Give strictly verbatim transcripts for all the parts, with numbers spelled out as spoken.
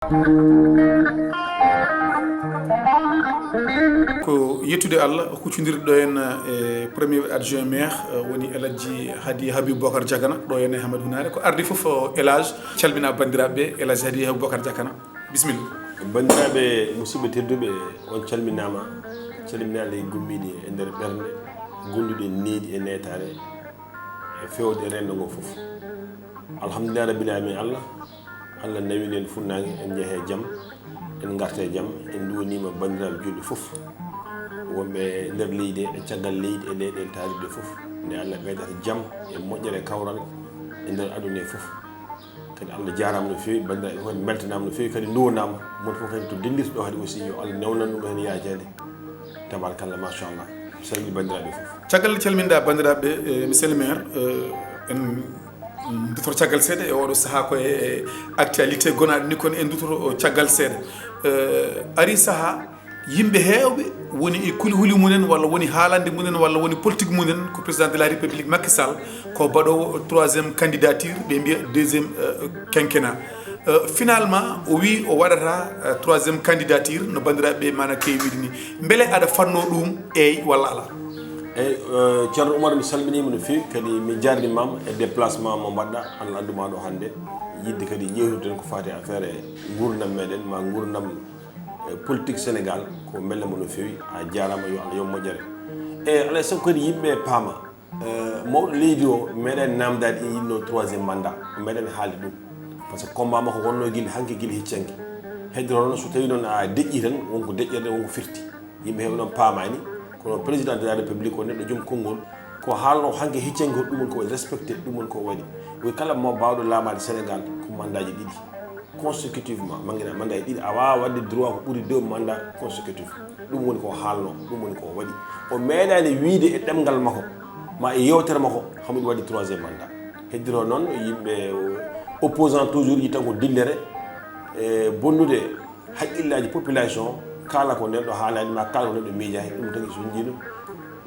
Ko yettude Allah, huccondirɗo en e premier adjoint maire, eh, woni El Hadji Hadi Habib Bokar Diagana, ɗo en e Hamad Hunaare. Ko ardi fof, eh, El Hadj, calmina banndiraaɓe ɓe, El Hadji Hadi Habib Bokar Diagana. Bisimilla. Banndiraaɓe musidɓe tedduɓe, on calminaama, calminaali gummiiɗi e nder ɓernde, gonduɗi e needi e neetaare, e feewde e renndo ngo fof. Alhamdulillah Rabbil Alamin Allah, Allah nawini en funnaange, en njehe jam, en ngarte jam, en nduwaniima banndiraaɓe juulɓe fof. Wonɓe nder leydi e caggal leydi e leyɗeele taariɗe fof, nde Allah ɓeydata jam e moƴƴere e kawral e nder aduna e fof. Kadi Allah jaaraama no feewi, banndiraaɓe fof mbeltanaama no feewi, kadi nduwanaama, mon fof kadi to dillirta ɗo kadi aussi yo Allah newnan ɗum heen yaajeende. Tabarakallah, machallah. Mi salmini banndiraaɓe fof. Caggal nde calminɗa banndiraaɓe, eh, monsieur le maire, eh, en duttoro caggal seeɗa e oɗo sahaa ko e actualité gonaaɗo ni, kono en duttoro caggal seeɗa. Eh, ari sahaa yimɓe heewɓe woni e kulihuli mumen walla woni haalande mumen walla woni politique mumen ko président de la république Macky Sall ko baɗoowo troisième candidature, ɓe mbiya deuxième, euh, quinquennat. Euh, finalement o wi o waɗata, euh, troisième candidature no banndiraaɓe ɓe mana keewi wiide ni. Mbele aɗa fanno ɗum, eey walla alaa? Eyi, eh, Ceerno Oumar, mi salminiima no feewi, kadi mi jaarnimaama e déplacement mo mbaɗɗa, Allah addu ma ɗo hannde, yiɗde kadi ƴeewtude ko faati e affaire e nguurndam meɗen, ma nguurndam, eh, politique Sénégal, ko mbelnamo no feewi, a jaaraama, yo Allah yoɓ moƴƴere. E alaa e sago kadi yimɓe paama, eh, mawɗo leydi o meeɗa naamndaade ina yiɗno troisième mandat, meeɗa haalde ɗum. Par ce que combat makko wonno gila hanki, gila hecci hanki. Heddoro noon so tawi noon a deƴƴi tan, wonko deƴƴere, wonko firti. Yimɓe heewɓe noon paamaani, kono président de la république o neɗɗo joom konngol, ko haalno hanki hecci hanki ko ɗum woni ko respecté, ɗum woni ko waɗi. Wi kala mo baawɗo laamaade Sénégal ko mandaaji ɗiɗi consécutivement, mangina mandaaji ɗiɗi, a waawaa waɗde droit ko ɓuri deux mandats consécutifs. Ɗum woni ko haalno, ɗum woni ko waɗi. O meeɗaani wiide e ɗemngal makko, ma e yeewtere makko, hamuɗo waɗi troisième mandat. Heddiro noon, yimɓe, opposant toujours yiɗi tan ko dillere, e bonnude haqqillaaji population, kaala ko neɗɗo haalaani, ma kaala ko neɗɗo miijaani, ɗum tagi so njiino.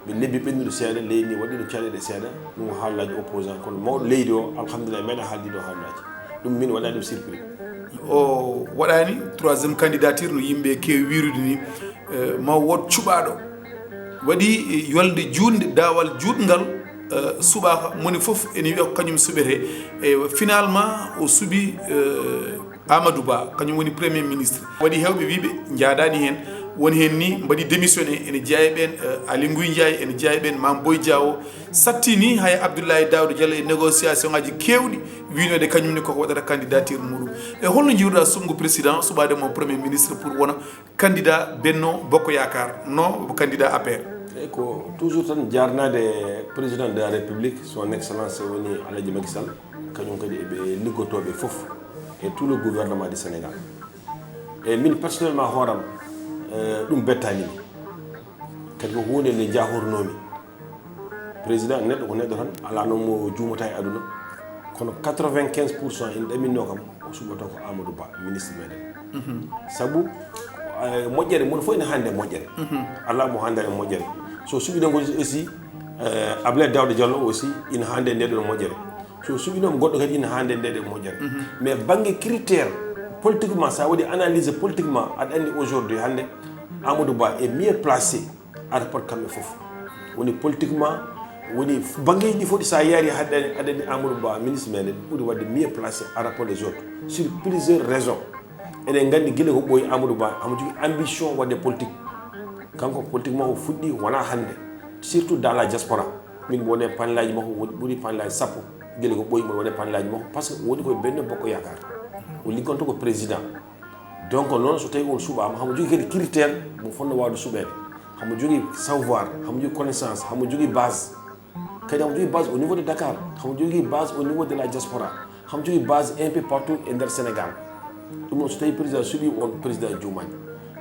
Ɓe lebbi ɓennude seeɗa, leydi ndi waɗi ɗo caɗeele seeɗa, ɗum ko haalaaji opposant, kono mawɗo leydi o, alhamdulillah, meeɗa haaldi ɗo haalaaji. Ɗum min waɗa ɗum surpris. O waɗaani troisième candidature no yimɓe keewi wiirude ni, eh, ma wood cuɓaaɗo. Waɗi, eh, yolnde juutnde, daawal juutngal, eh, suɓaaka, moni fof ene wiya ko kañum suɓete. E finalement, o suɓi, eh, Amadou Ba, kañum woni premier ministre. Waɗi heewɓe wiiɓe njaadaani heen, woni heen ni mbaɗi démissionné, ene jeyaa e ɓeen, eh, Aly Ngouille Ndiaye, ene jeyaa e ɓeen Mame Boye Diao, satti ni hay Abdoulaye Daouda Diallo e négociation ngaji keewɗi, wiinoyde kañum ne koko waɗata candidature muɗum. E holno njiiruɗa suɓngu président suɓaade mo premier ministre pour wona candidat Benno Bokk Yaakaar, no candidat A P R? Eyi, ko toujours tan jaarnaade président de la République, son excellence woni Alhaji Macky Sall, kañum kadi e ɓe liggotooɓe fof e tout le gouvernement du Sénégal. E min personnellement hooram, eh, ɗum bettaani mi. Kadi ko huunde nde njahornoomi. Président neɗɗo ko neɗɗo tan, alaa noon mo juumata e aduna. Kono quatre-vingt-quinze pour cent ina ɗaminno kam, o suɓoto ko Amadou Ba, ministre meɗen. Mhm. Sabu, eh, moƴƴere, moɗo fof ina hannde moƴƴere. Mhm. Alaa mo hannde e moƴƴere. So suɓi ɗon ko aussi, eh, Abdoulaye Daouda Diallo aussi ina hannde nde ɗon moƴƴere. So suɓi noon goɗɗo kadi ina hannde nde ɗon moƴƴere. Mhm. Mais bannge critère, politiquement, sa waɗi analyse politiquement, aɗa anndi aujourd'hui hannde Amadou Ba est mieux placé à rapport kamɓe fof. Woni politiquement, woni banngeeji ɗi fof ɗi sa yaari haɗani, aɗani Amadou Ba, ministre meɗen, ɓuri waɗde mieux placé à rapport les autres. Sur plusieurs raisons. Eɗen nganndi gila ko ɓooyi Amadou Ba, hamo jogii ambition waɗde politique. Kanko politiquement o fuɗɗi wona hannde. Surtout dans la diaspora. Min woni e panelaaji makko, woni ɓuri panelaaji sappo. Gila ko ɓooyi mo woni e panelaaji makko, par ce que woni koye Benno Bokk Yaakaar. O liggonto ko président. Donc noon so tawi on suɓaama, hamo jogii kadi critère mo fotnoo waawde suɓeede. Hamo jogii savoir, hamo jogii connaissance, hamo jogii base. Kadi hamo jogii base au niveau de Dakar, hamo jogii base au niveau de la diaspora, hamo jogii base un peu partout e nder Sénégal. Ɗum noon so tawi président suɓii on, président juumaani.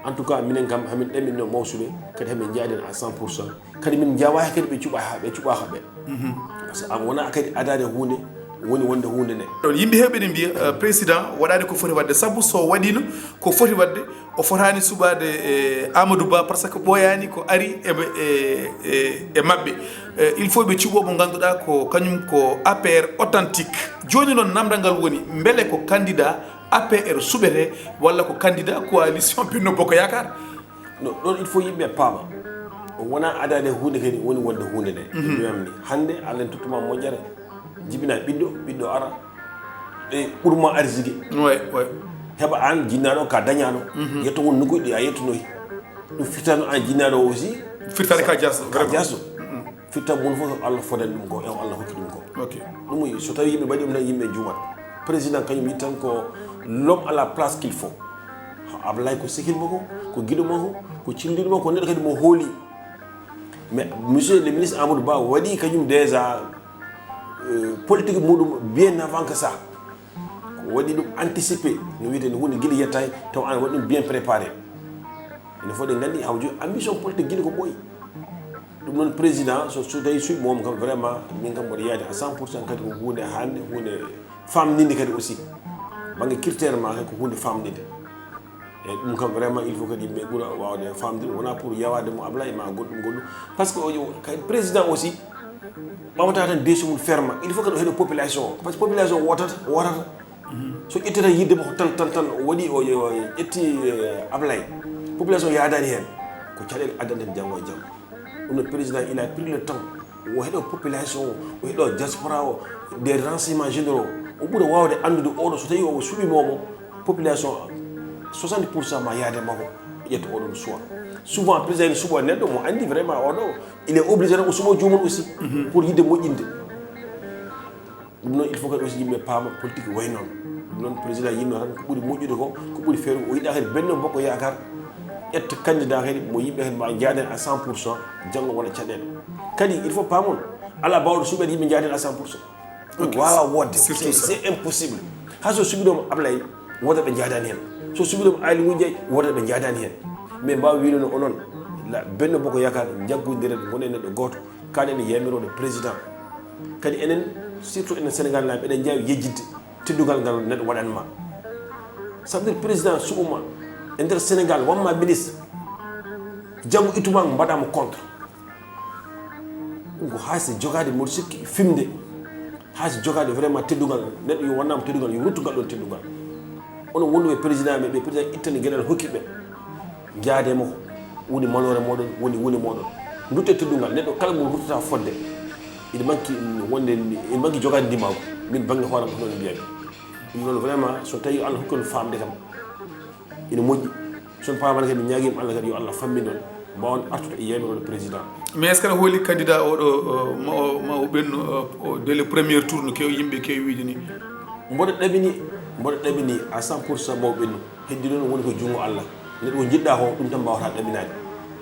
En tout cas minen kam hamin ɗaminno mawsuɓe, kadi hamin njaaden à cent pour cent. Kadi min njawaaki kadi ɓe cuɓa ha, ɓe cuɓaaka ɓe. Mhm. Par ce que a wona kadi adaade huunde woni wonde huunde nde. Ɗon yimɓe heewɓe ne mbiya, eh, président waɗaade ko foti waɗde, sabu so waɗiino ko foti waɗde, o fotaani suɓaade, eh, Amadou Ba, par ce que ɓooyaani ko ari e, e, e, e maɓɓe. Eh, il faut ɓe cuɓoo mo ngannduɗaa ko kañum ko A P R authentique. Jooni noon namdal ngal woni, mbele ko candidat A P R suɓete walla ko candidat coalition Benno Bokk Yaakaar? No, ɗon il faut yimɓe paama. Wona adade huunde kadi woni wonde huunde nde. Ɗum ni hannde Allah en tottuma moƴƴere. Jibina ɓiɗɗo, ɓiɗɗo ara. Ɓe ɓurma arsike. Oui, oui. Heɓa an jinnaɗo ka dañano. Yetto won nugguɗi a yettunoy. Ɗum firtano an jinnaɗo aussi. Firtare ka jaso. Ka jaso. Firta mun fof Allah fodan ɗum ko, e Allah hokki ɗum ko. Ok. Ɗum so tawi yimɓe mbaɗi ɗum tan yimɓe juumat. Président kañum yiɗi tan ko l'homme à la place qu'il faut. Ablaye ko sehil mo ko, ko giɗo mo ko, ko cilliɗo mo ko, neɗɗo kadi mo hooli. Mais monsieur le ministre Amadou Ba waɗi kañum déjà euh, politique muɗum bien avant que ça. Ko waɗi ɗum anticipé, no wiyete no huunde gila yettaani, taw an waɗi ɗum bien préparé. Ene foti nganndi haw jooni ambition politique gila ko ɓooyi. Ɗum noon président so so tawi suuɗi mom kam vraiment min kam mboɗo yaadi à cent pour cent kadi ko huunde hannde huunde famninde kadi aussi. Bannge critère ma kadi ko huunde famninde. E ɗum kam vraiment il faut kadi yimɓe ɓura waawde famndude wona pour yawaade mo Ablaye ma goɗɗum goɗɗum. Parce que ojo kadi président aussi ɓamata tan décision mum ferme il faut kadi o heɗo population o parce que population wotata wotata. So ƴettata yidde makko tan tan tan o waɗi o o ƴetti Ablaye. Population yaadani heen ko caɗeele addanten janngo e janngo. Ɗum no président il a pris le temps o heɗo population o o heɗo diaspora o des renseignements généraux o ɓura waawde anndude oɗo so tawi o suɓimomo population soixante pour cent ma yaade makko ƴetta oɗon choix. Souvent président ene suɓa neɗɗo mo anndi vraiment oɗo il est obligé tan o suɓa joomum aussi pour yidde moƴƴinde. Ɗum noon il faut kadi aussi yimɓe paama politique way noon. Ɗum noon président yinno tan ko ɓuri moƴƴude ko ko ɓuri feeru o yiɗa kadi benno bokko yakar ƴetta candidat kadi mo yimɓe kadi mbawa jaaden à cent pour cent janngo wona caɗeele. Kadi il faut paamon ala bawɗo suɓede yimɓe jaaden à cent pour cent. Ɗum wawa wodde c'est impossible. Hay so suɓiɗoma Ablaye wota ɓe jaadani hen. So suɓiɗoma Aly Ngouille Ndiaye wota ɓe jaadani hen. Mais mbawa wiide no onon benno bokko yakar jaggodirede gonen neɗɗo goto. Kaɗen e yamiroɗo président kadi enen surtout enen sénégal naaɓe eɗen jaawi yejjidde teddungal ngal neɗɗo waɗanma. Ça veut dire président suɓuma e nder sénégal wamma ministre janngo ittuma mbaɗama contre. Ɗum ko haysi jogade mboɗo sikki fimde haysi jogade vraiment teddungal neɗɗo yo wannama teddungal yo ruttugal ɗon teddungal. Onon wonduɓe président ɓe ɓe président ittani gueɗal hokki ɓe. Jaade mo woni manoore moɗon woni woni moɗon. Dutte teddungal neɗɗo kala mo ruttata fodde ina manki wonde ina manki jogade ndimagu. Min bangge hoorema ko noon mbiyami. Ɗum noon vraiment so tawi allah hokki on famde kam ina moƴƴi. Son pamani kadi mi ñaguima allah kadi yo allah fammin on mbawon artude e yamiroɗo président. Mais est ce que aɗa hooli candidat oɗo ma o ma o ɓennu dès le premier tour no kew yimɓe kewi wiide ni? Mboɗo ɗaɓini mboɗo ɗaɓini à cent pour cent maw ɓennu. Heddi noon woni ko junngo allah. Neɗɗo ko jiɗɗa ko ɗum tan mbawata ɗaɓinaade.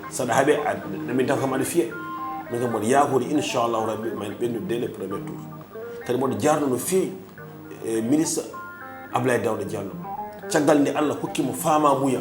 Saɗa haɓe a ɗaɓinta kam aɗa fiye. Min kam mboɗo yaakori inchallahu rabbi ma en ɓennu dès le premier tour. Kadi mboɗo jarno no feewi e ministre Ablaye Dawda Diallo. Caggal nde allah hokkimo famamuya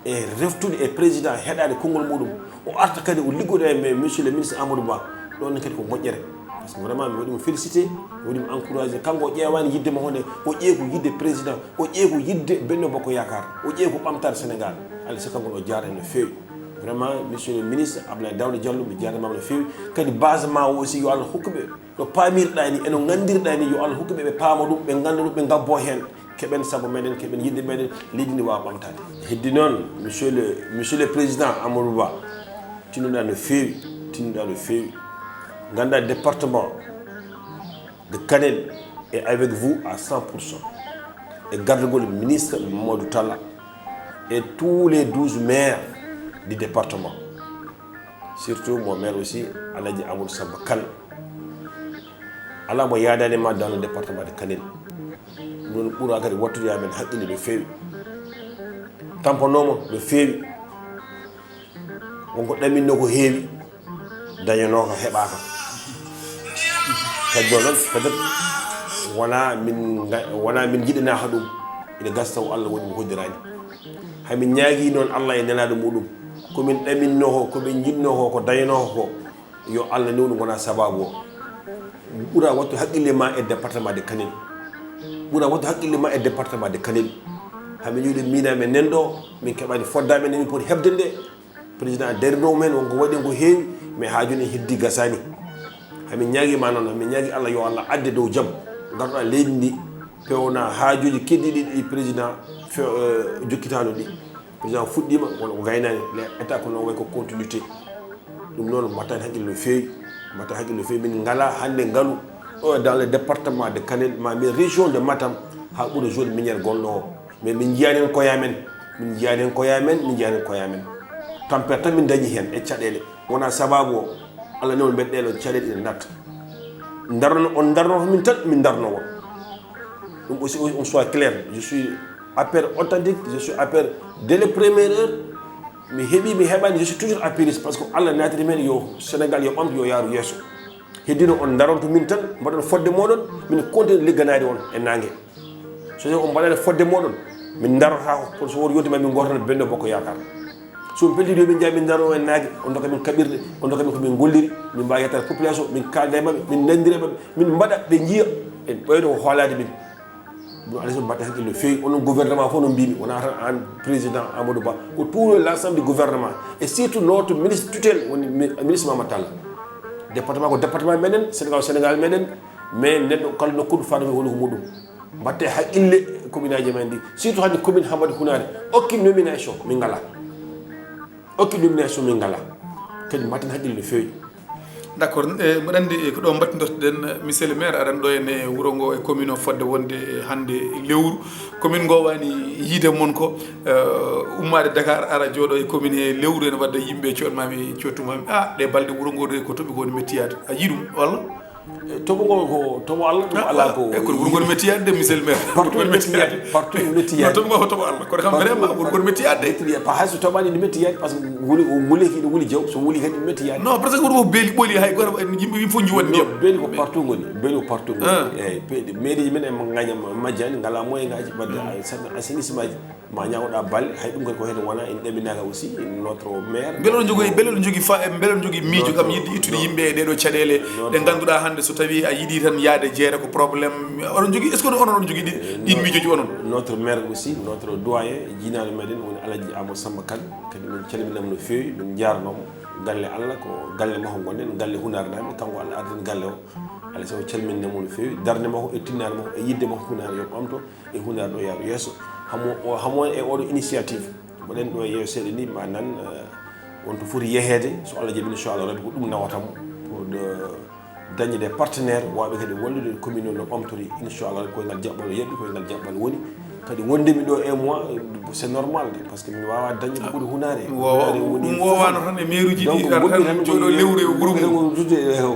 e reftude e président heɗade konngol muɗum. O arta kadi o liggoda e monsieur le ministre Amadou Ba. Ɗon kadi ko moƴƴere. Parce que vraiment mi waɗimo félicité mi waɗimo encouragé kanko o ƴeewani yidde makko nde o ƴeewi ko yidde président o ƴeewi ko yidde benno bokko yakar o ƴeewi ko ɓamtare sénégal. Alay sago kanko no jaarani no feewi. Vraiment monsieur le ministre Ablaye Dawda Diallo mi jaarnimama no feewi. Kadi base ma o aussi yo allah hokkuɓe no pamirɗa ni eno gandirɗa ni yo allah hokkuɓe ɓe paama ɗum ɓe ganda ɗum ɓe gabbo hen. Keɓen sago meɗen keɓen yidde meɗen leydi ndi wawa ɓamtade. Heddi noon monsieur le monsieur le président Amadou Ba tinnoɗa no feewi tinnoɗa no feewi. Ganda département de Kanel est avec vous à cent pour cent. E gardugol ministre Mamadou Talla et tous les douze maires du département. Surtout mon maire aussi Aladji Amadou Samba Kane. Ala mo yadanima dans le département de Kanel. Ɗum ɓura kadi wattude amen haqqille no feewi. Tampanoma no feewi. Wonko ɗaminno ko heewi dañanoo ko heɓaaka. Kadi ɗo noon peut être wona min wona min jiɗanaka ɗum. Ina gasa taw allah waɗi mo hoddirani. Hamin ñaagi noon allah e nelaɗo muɗum. Komin ɗaminno ko komin jiɗno ko ko dañanoo ko yo allah newnu gona sababu o. Ɓura wattu haqqille ma e département de Kanel. Ɓura wattu haqqille ma e département de Kanel. Hamin ñuuɗe mina men nen ɗo min keɓani foddaɓe nde min poti heɓde nde. Président darino men wonko waɗi ko heewi. Mais ha joni heddi gasani. Hamin ñaagima noon hamin ñaagi allah yo allah adde dow jaam. Garɗa leydi ndi. Pewna haajuuji keddiiɗi ɗi président fe- eh, jokkitaano ɗi. Président fuɗɗiima, kono o gaynaani. Les états ko noon wayi ko continuité. Ɗum noon, mbatten hakkille no feewi, mbatten hakkille no feewi. Min ngalaa hannde ngalu ɗo dans le département de Kanel, ma min région de Matam, haa ɓura zone minière gonɗo o. Mais min njiyaani heen koye amen, min njiyaani heen koye amen, min njiyaani heen koye amen. Tampere tan min dañi heen e caɗeele. Wonaa sabaabu o, Allah newna mbeɗa ɗee ɗoon caɗeele ina natta. Ndarno, on ndarno ko min tan, min ndarno on. Ɗum aussi, on soit clair, je suis affaire authentique, je suis affaire dès le première heure. Mi heɓi, mi heɓani, je suis toujours apériste, parce que Allah naatiri men yo Sénégal yo ɓamtu, yo yaaru yeeso. Heddino on ndaronto min tan, mbaɗon fodde mooɗon, min continue ligganaade on e naange. So tawi on mbaɗaani fodde mooɗon, min ndarotaako, kono so won yonti ma min ngooto tan, Benno Bokk Yaakaar. So on pellitii yo min njaha min ndaro en naange, on ndokka min kaɓirɗe, on ndokka min ko min ngolliri, min mbaawa yettaade population, min kaalda e maɓɓe, min nanndira e maɓɓe, min mbaɗa ɓe njiya, en ɓeydo ko hoolaade min. Ɗum alaa so mbaɗta hakkille no feewi. Onon gouvernement fof no mbimi, wonaa tan aan président Amadou Ba, ko tout l'ensemble du gouvernement, et surtout notre ministre tutelle, woni mi- ministre Mamadou Talla. Département ko département meɗen, Sénégal ko Sénégal meɗen, mais neɗɗo kala nokkuɗo faade ko woni ko muɗum. Mbatte haqqille e commune aji men ɗi, surtout hannde commune Hamadi Hunaare, aucune nomination min ngalaa. Aucune nomination min ngalaa. Kadi mbatten haqqille no feewi. D'accord, e mboɗa anndi ko ɗo mbattintortoɗen, monsieur le maire, aɗa anndi ɗo ene wuro ngo e commune o fodde wonde hannde lewru. Commune ngo wani yiide mon ko, eh, ummaade Dakar ara jooɗo e commune he lewru ene wadda yimɓe coɗmami cottuma. Ah, ɗe balɗe wuro ngo ɗo ko toɓi ko woni mettiyaade. A yii ɗum walla? Toɓo ngo ko toɓo Allah, ɗum Allah ko. E kono wuro ngo metti yaade, monsieur le maire. Partout metti yaade, partout metti yaade. Toɓo ngo ko toɓo Allah, kono kam vraiment wuro ngo metti yaade. Par hay so toɓaani ne metti yaade, parce que wuli o wuli kadi wuli jaw, so wuli kadi metti yaade. Non, parce que wuro ngo beeli ɓoli hay goto, yimɓe yimɓe fof njiwat ndiyam. Beeli ko partout ngoni, beeli ko partout ngoni. Eyyi, mairie men e ngañam majjani ngala moyen ngaji wadde assainissement ji. Ma ñaawɗa balle, hay ɗum kadi ko heen wona, en ɗaminaaka aussi notre maire. Mbele oɗon njogii, mbele oɗon njogii fa, mbele oɗon njogii miijo kam yiɗde ittude yimɓe e ɗee ɗoo caɗeele ɗe ngannduɗaa hannde so tawii a yiɗii tan yahde jeere ko problème. Oɗon njogii, est-ce que onon oɗon njogii ɗin, ɗin miijooji onon? Notre maire aussi, notre doyen, jiinaaɗo meɗen woni Alaji Amadou Samba Kane, kadi min calminama no feewi, min njaarnoo mo. Galle Allah ko galle makko ngonɗen, galle Hunaare naaɓe, kanko Allah ardini galle o. Alaa sago calminama no feewi, darnde makko e tinnaare makko e yiɗde makko Hunaare yo ɓamto. E hunaare ɗo yaaru yeeso hamo o hamo e oɗo initiative mbaɗen ɗo yeeso seeɗa ni ma nan wonto foti yeheede so Allah jaɓi inchallah rabbi ko ɗum nawata mo pour de dañde des partenaires wawɓe kadi wallude commune o no ɓamtori inchallah rabbi koye ngal jaɓɓal yaaɓi koye ngal jaɓɓal woni kadi wondemi ɗo e moi c'est normal parce que mi wawa dañde ko ɓuri hunaare ɗum wowano tan e mairuji ɗi ar tan jooɗo lewru e wuuro mum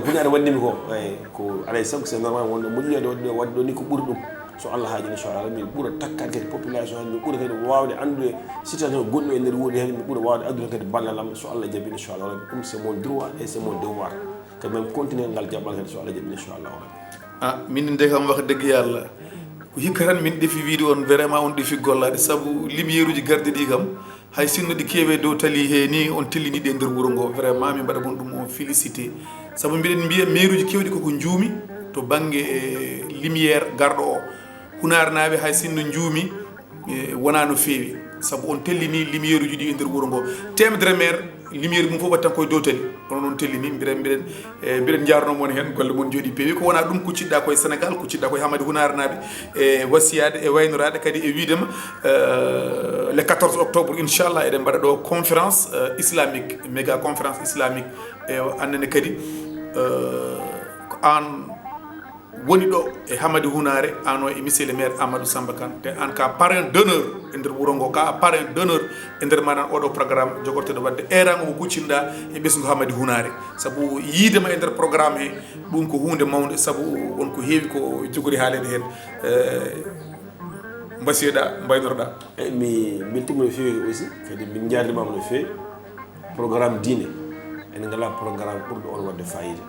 hunaare wandimi ko eyi ko alay sago c'est normal wonno moƴƴi wadde ɗo ni ko ɓuri ɗum so Allah haaji inchallah min ɓura takkade kadi population hande min ɓura kadi wawde andude situation goɗɗo e nder wuuri hande min ɓura wawde addude kadi ballal am so Allah jaɓi inchallah rabbi ɗum c'est mon droit et c'est mon devoir kadi mami continuer ngal jaɓɓal kadi so Allah jaɓi inchallah rabbi a min nde kam wax dëgg yàlla ko hikka tan min ɗefi wiide on vraiment on ɗefi gollaade sabu lumière uji garde ɗi kam hay sinno ɗi keewe dow tali he ni on tellini ɗe nder wuro ngo vraiment min mbaɗa mon ɗum on félicité sabu mbiɗen mbiya mairuji kewɗi koko njuumi to bangge e lumière garɗo o hunarnaaɓe hay sinno njuumi e wona no feewi sabu on tellini lumière uji ɗi e nder wuro ngo temedere maire lumière mum fof watta koye dow tali onon on tellini mbiɗen mbiɗen e mbiɗen jarno mon heen golle mon jooɗi peewi ko wona ɗum kucciɗɗa koye sénégal kucciɗɗa koye hamadi hunarnaaɓe e wasiyade e waynoraade kadi e wiidema le quatorze octobre inchallah eɗen mbaɗa ɗo conférence islamique méga conférence islamique e annene kadi ko an woni ɗo e hamadi hunare an o e monsieur le maire amadou samba kane te an ka parrain d'honneur e nder wuro ngo ka parrain d'honneur e nder manan oɗo programme jogorteɗo wadde erango ko kuccinɗa e ɓesngu hamadi hunare sabu yiidema e nder programme he ɗum ko hunde mawde sabu won ko heewi ko jogori haalede hen mbasiyoɗa mbaynorɗa eyyi mi beltima no feewi aussi kadi min jarnimama no feewi programme diine en ngala programme ɓurɗo on wadde fayida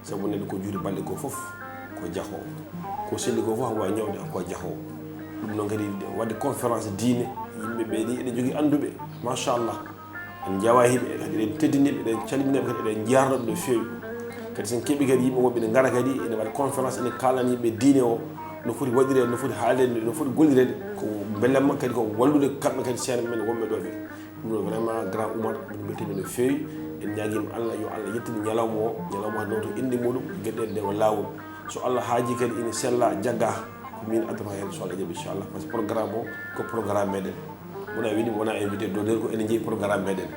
sabu neɗɗo ko juuri balɗe ko foof ko jahowo ko selli ko foof hawa ñawde ko jahowo ɗum noon kadi wadde conférence diine yimɓe ɓe ni eɗen jogui anduɓe machallah en jawa hiɓe kadi eɗen teddiniɓe eɗen calminiɓe kadi eɗen jarnoɓe no feewi kadi sen keeɓi kadi yimɓe wonɓe ne gara kadi ene waɗa conférence ene kalani yimɓe diine o no foti waɗirede no foti haalede no foti gollirede ko belamma kadi ko wallude kamɓe kadi seeɗa men wonɓe ɗo ɓe ɗum ɗo vraiment grand oumar min beltimi no feewi en ñaguima allah yo allah yettin ñalawma o ñalawma o nawto inde muɗum gueɗel ndewa lawol so allah haaji kadi ina sella jagga Min adoro heen so Allah jaɓi, inchallah, par ce que programme o ko programme meɗen. Wona wiɗi wona invité, ɗo nder ko enen jeeyi programme meɗen.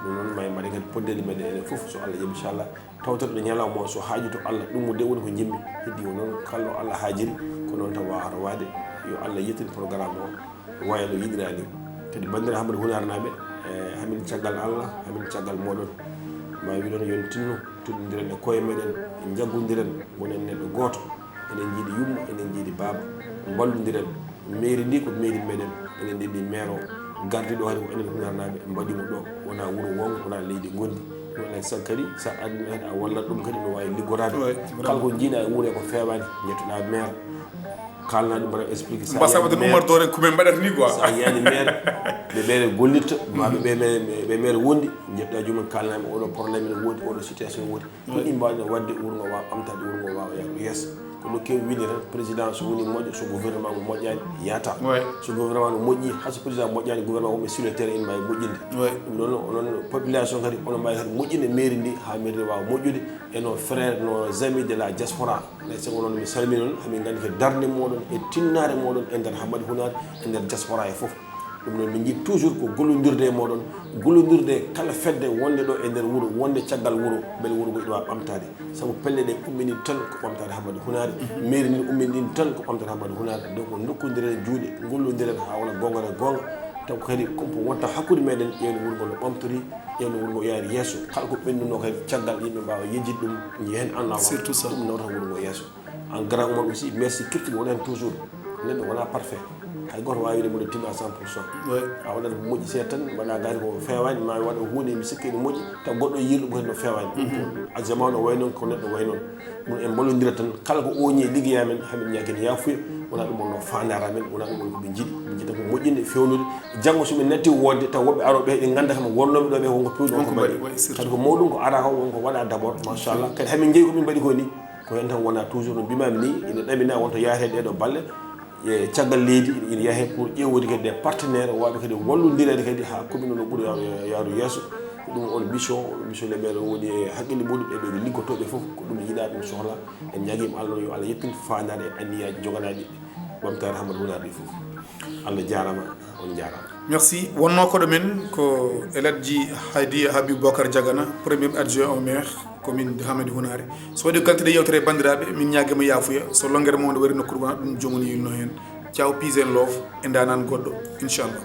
Ɗum noon ma en mbaɗe kadi poddeede meɗen enen fof so Allah jaɓi, inchallah. Tawtoreɗo ñalawma o so haaju to Allah, ɗum mo de woni ko jimmi. Heddi o noon kala no Allah haajiri, ko noon tan wawata waade. Yo Allah yettin programme o waya no yiɗira ni. Kadi banndiraaɓe Hammadi Hunaarnaaɓe, e hamin caggal Allah, hamin caggal mooɗon. Ma wiɗon yon tinno, tuɗondiren e koye meɗen, jaggondiren, wonen neɗɗo gooto. Enen njiɗi yumma, enen njiɗi baaba, mballondiren. Mairie ndi ko mairie meɗen, enen ndenndi maire o gardi ɗo, hari ko enen Hunaarnaaɓe mbaɗi mo ɗo. Wona wuro wongo, wona leydi gondi. Ɗum alay sago kadi sa ardini kadi a wallat ɗum kadi no wawi liggoraade. Kala ko jiiɗa e wuuro ko fewani, jettoɗa maire, kalna ɗum, mbaɗa expliqué. Mbasa waɗde Oumar Dore ko min mbaɗata ni quoi. Sa yani maire, ɓe ɓeere gollitta ma ɓe ɓe ɓe maire wondi, jettoɗa jumum kalnami oɗo problème ene woodi, oɗo situation woodi. Ko ɗi mbawɗen waɗde wuro ngo wawa ɓamtaade, wuro ngo wawa yaade yeeso. Ko no kewi winde tan, président so woni moƴƴo, so gouvernement mo moƴƴani yata. So gouvernement no moƴƴi, hay so président moƴƴani, gouvernement wonɓe sur le terrain ene mbawi moƴƴinde. Ɗum noon onon population kadi onon mbawi kadi moƴƴinde mairie ndi ha mairie ndi wawa moƴƴude. E nos frères, nos amis de la diaspora, alay sago onon mi salmini on, hamin gandi ko darnde moɗon e tinnare moɗon e nder Hammadi Hunaare, e nder diaspora e fof. Ɗum noon min jiɗi toujours ko gollondirde e moɗon, gollondirde e kala fedde wonde ɗo e nder wuro, wonde caggal wuro, beele wuro ngo ina wawa ɓamtaade. Sabu pelle ɗe ummini tan ko ɓamtaade Hammadi Hunaare, mairie ndi ummini ɗin tan ko ɓamtaade Hammadi Hunaare. Donc dokkondiren juuɗe, gollondiren ha wona gonga e gonga, taw kadi kumpa wonta hakkunde meɗen, ƴeewde wuro ngo no ɓamtori, ƴeewde wuro ngo yaari yeeso. Kala ko ɓennuno kadi caggal yimɓe mbawa yejjitde ɗum, jehen annama. Surtout ça. Ɗum nawta wuro ngo yeeso. En grand Oumar aussi, merci kirti wona hen toujours. Neɗɗo wona parfait. Hay goto wawi wiide mboɗo timmi à cent pour cent. A waɗat ko moƴƴi seeɗa tan, mbaɗa gari ko fewani, ma waɗa hunde mi sikki ene moƴƴi, taw goɗɗo yiiri ɗum kadi no fewani. A jamanu o way noon, ko neɗɗo way noon. Ɗum en mballodira tan, kala ko oñi e liggeya men, hamin ñaagani yafuya, wona ɗum wonno fandare amen, wona ɗum woni ko ɓe jiɗi. Ɓe jiɗi tan ko moƴƴinde, fewnude. Janngo so min natti wonde, taw woɓɓe aroɓe ɓe, ɓe ganda kam wonnooɓe ɗo ɓe wonko pewɗo, wonko mbaɗi. Kadi ko mawɗum ko ara ko wonko waɗa d'abord, machallah. Kadi hamin jeeyi ko min mbaɗi ko ni. Ko heen tan wona toujours no mbimami ni, ina ɗamina wonto yaahee ɗee ɗoo balle, e caggal leydi, ina yahee pour ƴeewde kadi des partenaires, waawɓe kadi wallondireede kadi haa commune o no ɓuri yaaru yeeso. Ko ɗum on mission, mission le maire woni e haqqille muɗum, e ɓe liggotooɓe fof, ko ɗum yiɗaa, ɗum sohla. En ñaagiima Allah yo Allah yettinte faandaare e anniyaaji joganaaɗi Ɓamtaare Hammadi Hunaare ɗi fof. Allah jaaraama, on njaaraama. Merci. Wonnoo koɗo men ko El Hadji Hadi Habib Bokar Diagana, premier adjoint au maire commune de Hammadi Hunaare. So waɗi kalteɗe yewtere banndiraaɓe, min ñaagiima yaafuya. So longere mo wari nokkuure wona ɗum joomum yilno heen. Ciao, peace and love. E ndaanaan goɗɗo, inchallah.